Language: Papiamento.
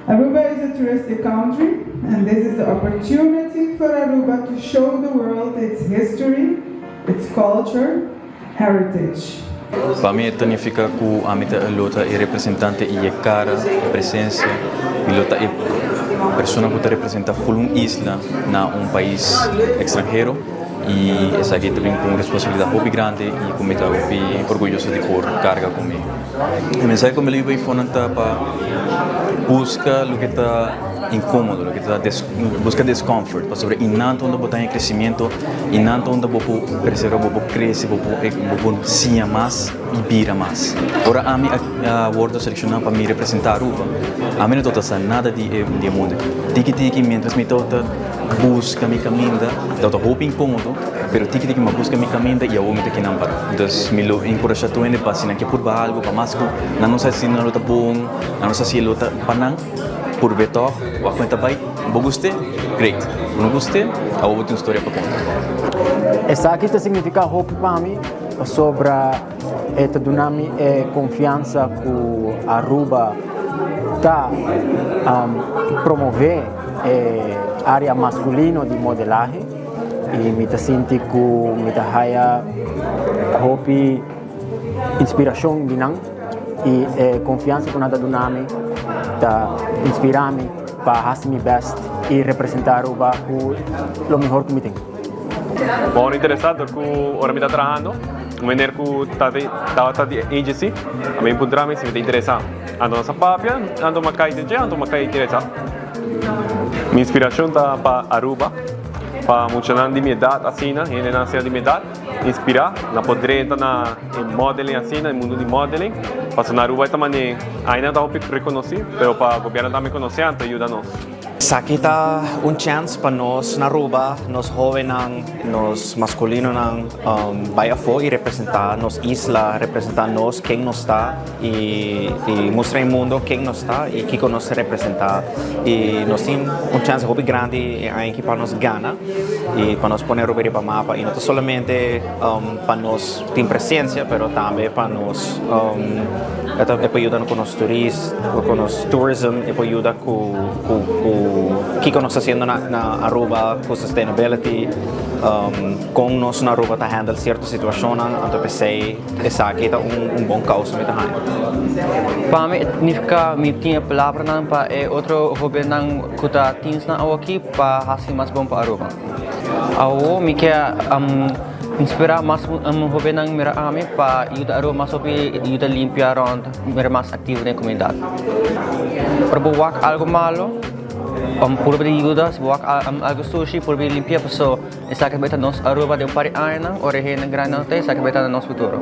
Aruba is a touristic country, and this is the opportunity for Aruba to show the world its history, its culture, heritage. Pa mi significa cu ami ta lo ta e representante y e cara, e presencia, y lo ta e persona cu ta representa full un isla na un pais extranhero y esaki tambe cu un responsabilidad hopi grandi y cu mi ta hopi orguyoso di por carga cu mi. E mensahe cu mi lo hiba ta pa busca loke ta incomodo, loke ta busca discomfort, pasobra einan unda bo ta den crecemento, einan unda bo por persevera, bo por crece, bo por siña mas y bira mas. Ora ami a wordo selecciona pa mi representa Aruba, ami no tabata nada di mundo. Tiki tiki, mientras mi tabata busca mi caminda, tabata hopi incomodo, pero tiki tiki mi busca mi caminda y awor mi ta aki nan para. Anto, mi lo encurasha tur hende pa si nan kier purba algo, pa mas cu nan no sa si nan lo ta bon, nan no sa si lo ta pa nan, purba toch, wak con ta bay, bo gusta, great. Bo no gusta, awor bo tin un storia pa conta. Esaki ta significa hopi pa mi sobre e ta duna mi e confiansa cu Aruba ta promove e area masculino di modelahe y mi ta sinti cu mi ta haya hopi inspiracion di nan y e confiansa cu nan ta duna mi ta inspira mi pa haci mi best y representa Aruba cu lo mihor cu mi tin. Bon, interesante cu ora mi ta trahando, un meneer cu ta di agency, ami a puntra mi si mi ta interesa. Anto nos a papia, anto m'a cay den dje, anto m'a cay interesa. Mi inspiracion ta pa Aruba, pa muchanan di mi edad asina, hendenan asina di mi edad, inspira, na por drenta na modeling asina, e mundo di modeling. Pasobra na Aruba ta mane, ainda ta hopi reconoci, pero pa gobierno tambe conoce, anto yuda nos. Esaki ta un chance pa nos na Aruba, nos hobennan, nos masculinonan, bay afo y representa nos isla, representa nos, ken nos ta y mustra e mundo ken nos ta y kico nos representa. Y nos tin un chance hopi grandi aki pa nos gana y pa nos pone Aruba riba mapa y no solamente pa nos tin presencia, pero tambe pa nos e por yuda cu nos turista, cu nos tourism, e por yuda cu kico nos ta haciendo na Aruba, cu sustainability, con nos na Aruba ta handle cierto situacion, anto p'esey esaki ta un bon causa mi ta haya. Pa mi, significa mi tin palabranan pa e otro hobennan cu ta teens nan aki pa haci mas bon pa Aruba. Awo mi kier inspira mas hobennan mira ami pa yuda Aruba mas hopi, yuda limpia rond, mira mas activo den comunidad. Ora bo wak algo malo, purba di yuda, si bo wak algo sushi, purba di limpia, paso esaki ta nos Aruba den un par di añanan, ora hende grandi nan ta, esaki ta nos futuro.